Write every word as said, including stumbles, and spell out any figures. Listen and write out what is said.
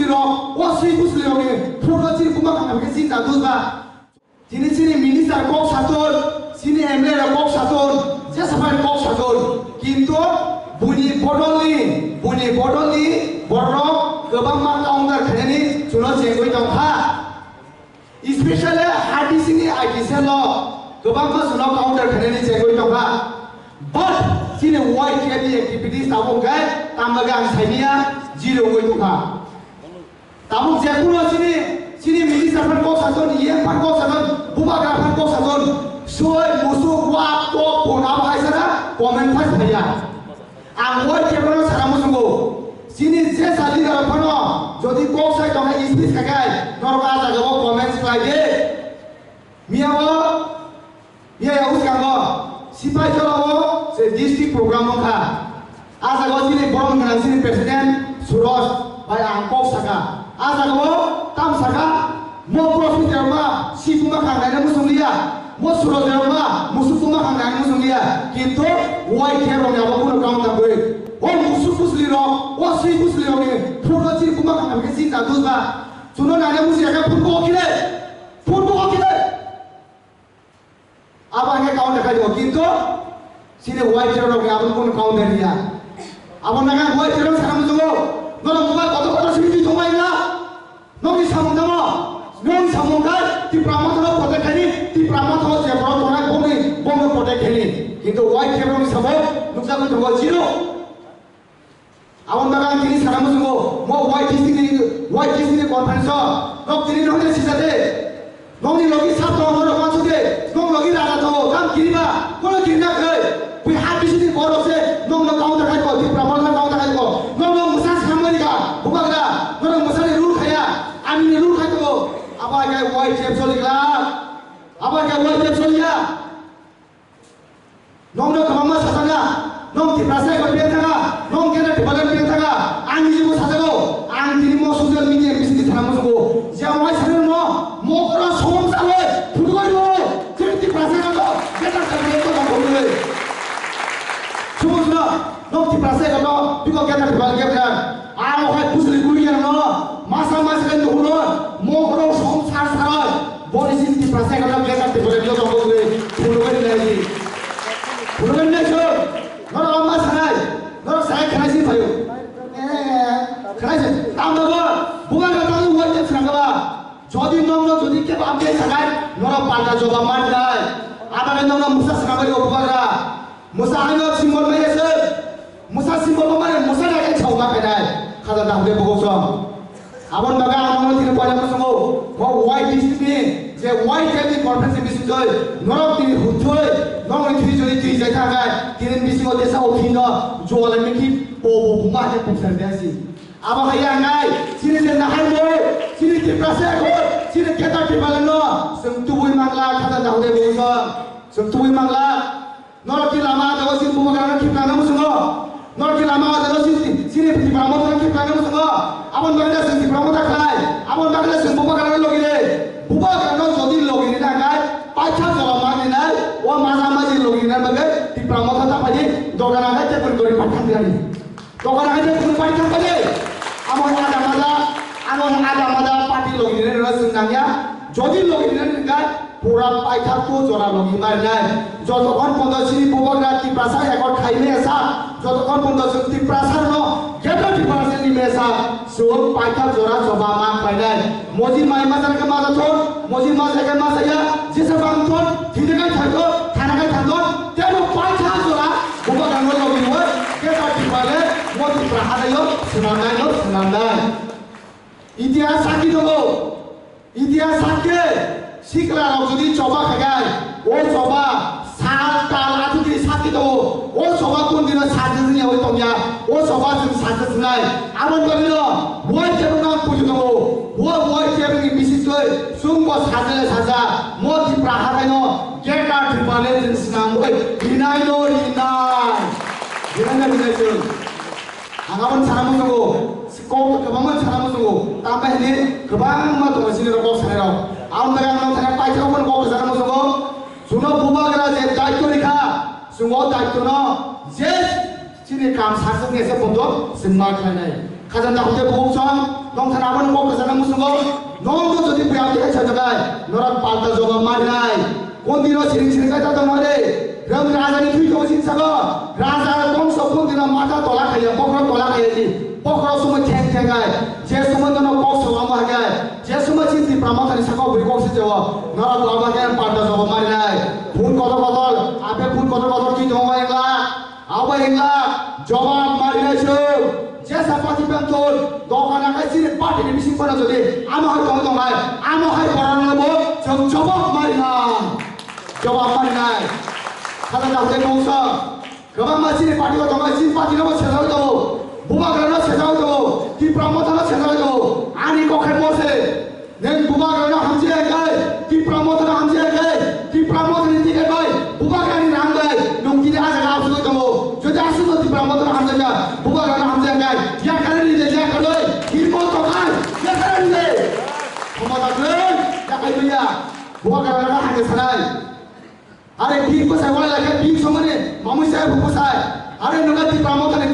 rok, o swi bwsli rok ni photo chini buma khana khe chini ta dusba. Chini chini minister kok sator, chini M L A rok kok sator, jesa bai kok sator. Kintu buni bodol ni, buni bodol ni borok kwbangma counter khainani chuno chengwi tongkha. Especially R D C ni I T cell o kwbangma chuno counter khainani chengwi tongkha. But chini Y T F ni activities tabuk khe tambaga ang saimanya zero wngwi tongkha. Tabuk je kuno chini, chini minister phan kok sajon, E M phan kok sajon, bubagra phan kok sajon, soi, musuk, wak, tok, pon, abo hai sana comment phai phaiya. Ang wai khe bono sana muchungo. Chini je sa leader phano, jodi kok sai tong hai speech khakai, norok a jaga o comments khlai de. Miya o Iya ya uskango sipai jora o se district program wngkha. A jaga o chini borom gwnang chini president Suroj bai ang kok saka. A jaga o tam saka mo profit rok ma si kuma khang nai muchung liya. Mo Suroj rok ma musuk kuma khang nai muchung liya. Kintu Y T F rok ni abo kuno kaun ta bwi. O musuk busli rok, o si busli rok ni photo chini kuma khang nai si ta dusba. Chuno nai musi ya ka phun ko khile. Phun ko khile. Abo hwnkhai counter khai tongo, kintu chini Y T F rok ni abo kunu counter ya. Abo naga Y T F rok sana muchungo, norok bubar kotor kotor simi twi thongbai wngla. Nokni samung tamo, nokni samung khai Tipra Motha no protect khaini, Tipra Motha o je borok tongnai bongni, bongno protect khaini. Kintu Y T F rok ni samung nukjagwi tongo zero. Aboni bagwi ang tini sana muchungo, mo Y T C ni, Y T C ni conference o, nok tini no hwnwi sijade. Nokni logi sap tongo, norok wansuk de, nok logi raja tongo, tam kiriba, kono kirina khe, bui ha bisi ni borok se, nok no counter khai ko, Tipra Motha no counter khai ko, nok no mwsa samani ka, bubagra, norok mwsa ni rule khaya, ami ni rule khai tongo, abo hai khe Y T F choli glak, abo hai khe Y T F choli ya. Nokno kwbangma sajana, nok Tiprasa eba biyang thanga, nok gena Tiprasa biyang thanga, ang nijebo sajago, ang tini mo social media bisingtwi thana muchungo, je ang wai sanwi rwno, mokoro som chaloi, phutugoi rwo, chini Tiprasa eba to, geta Tiprasa eba to, phutugoi. Sumujno, nok Tiprasa eba to, biko geta Tiprasa eba to, aro hai bujli kuri yang no, masa masa kan nuhuno, mokoro som sar saroi, Boni sin Tiprasa ekta beta Tiprasa ekta tongo bole. Phunugani nai di. Phunugani nai so. Noro amma sanai. Noro sai khanai sin phayo. Eh, khanai sin. Tamo bo. Buga na tamo wajib sanai ba. Jodi nong no jodi ke ba ampe sanai. Noro panda joba man nai. Abare nong no musa sanai ba buga na. Musa haino simbol mai ese. Musa simbol mai musa na ke chau ma kai nai. Khada dam de bogo so. Aboni bagwi ang nono tini poila muchungo, bo Y T C ni je Y T F ni conference ni bisingtwi norok tini hutwi norokni thwi jodi twi jai thangkhe tini bisingo tesa o phino juwala miki bo bo buma je pungsar de si. Abo hai ang nai chini je nahai mo chini Tiprasa ko chini keta Tiprasa no chwng tubui mangla khada dahde bo chwng tubui mangla. Norok ki lama jago sin bubagra no khipna no musungo. Norok ki lama jago sin sini Tipra Motha no khipna no musungo. Aboni bagwi da sin Tipra Motha khlai. Aboni bagwi da sin bubagra no logi de. Bubagra no jodi logi ni na kai. Paitha jora mani nai. O maja maji logi na bagwi Tipra Motha ta paji. Dogan agai te pun gori paitha dirani. Dogan agai te pun paitha paji. Amo ada maja, amo ada maja party logi ni no sin nangya. Jodi logi ni na kai. Pura paithak tu jora logi marinai. Jotokhon pondo chini bubagra Tiprasa ekot khai mesa. Jotokhon pondo chwng Tiprasa no Greater Tiprasa ni mesa. Chwng paithak jora choba ma khlainai. Moji mai ma jana khe ma jathon, moji ma jana khe ma saya, jesa bang thon, thide kai thang thon, thana kai thang thon. Tebo paithak jora bubagra no logi wai. Greater Tiprasa le mo Tipra hadayo swnamnai no swnamnai. Itihas sakhi tongo. Itihas sakhe sikla rok jodi choba khagai, o choba sal tal athuti sakhi tongo. O choba kun dino sajwk wngya oi tongya. O choba chwng sajwk wngnai. Aboni bagwino wai kebo no puju tongo. Bo wai kebo ni bisingtwi chwngbo sajwk saja. Mo Tipra hadaino Greater Tipraland chwng swnamwi rinai no rinai. Rinai no rinai chwng. Ang aboni sana muchungo, kok kwbangma sana muchungo, tambai hwnwi kwbangma tongo chini rok kok sanai rok. Aboni bagwi ang nang thani paithak phano kok sana muchungo, chwngno bubagra je daityo rikha, chwng o daityo no je chini kam sakjak ni se podo chwng ma khlainai. Khajana hwnkhe bukung song, nong thana aboni kok kwchana muchungo, nong bo jodi bwya tei khaisa jagai, norok palta jawab marinai. Kon dino siring siring kai ta tongma de, rang raja ni thwi tong sin sago, raja kongso kon dino mata tola khaiya, bokhorok tola khaiya di, bokhorok sumo theng theng kai, je sumo nono kok song amo hagai, je sumo chin Tipra Mothani sakao bwrwi kok si jago, norok lama khe palta jawab marinai. Phun kotor kotor, ape phun kotor kotor ki tongma engla. Abo hingla jawab marinai se. Jesa party bangthor, dokan akai chini party ni bising phano jodi amo hai tong tong hai, amo hai borok no bo chwng jawab marinai. Jawab marinai. Khala da hwle kongsa. Kwbangma chini party o tongo, chini party no bo sejak tongo. Bubagra no sejak tongo. Tipra Motha no sejak tongo. Ani kok hai mo se. Neng bubagrano hamjaya khe, Tipra Mothano hamjaya khe, Tipra Mothani ticket bai, bubagrani rang bai, nung tini ah jaga asugwi tongo. Jodi asugwi Tipra Mothano hamjakya, bubagrano hamjaya khe, yakarwi ride, yakarwi, hirmo tokai, yakarwi ride. Khomota kwrwi, yakai manya, bubagrano hamjak sanai. Are bini bwsai wai lai khe bini somani mamui sai bu bwsai. Are nokha Tipra Mothani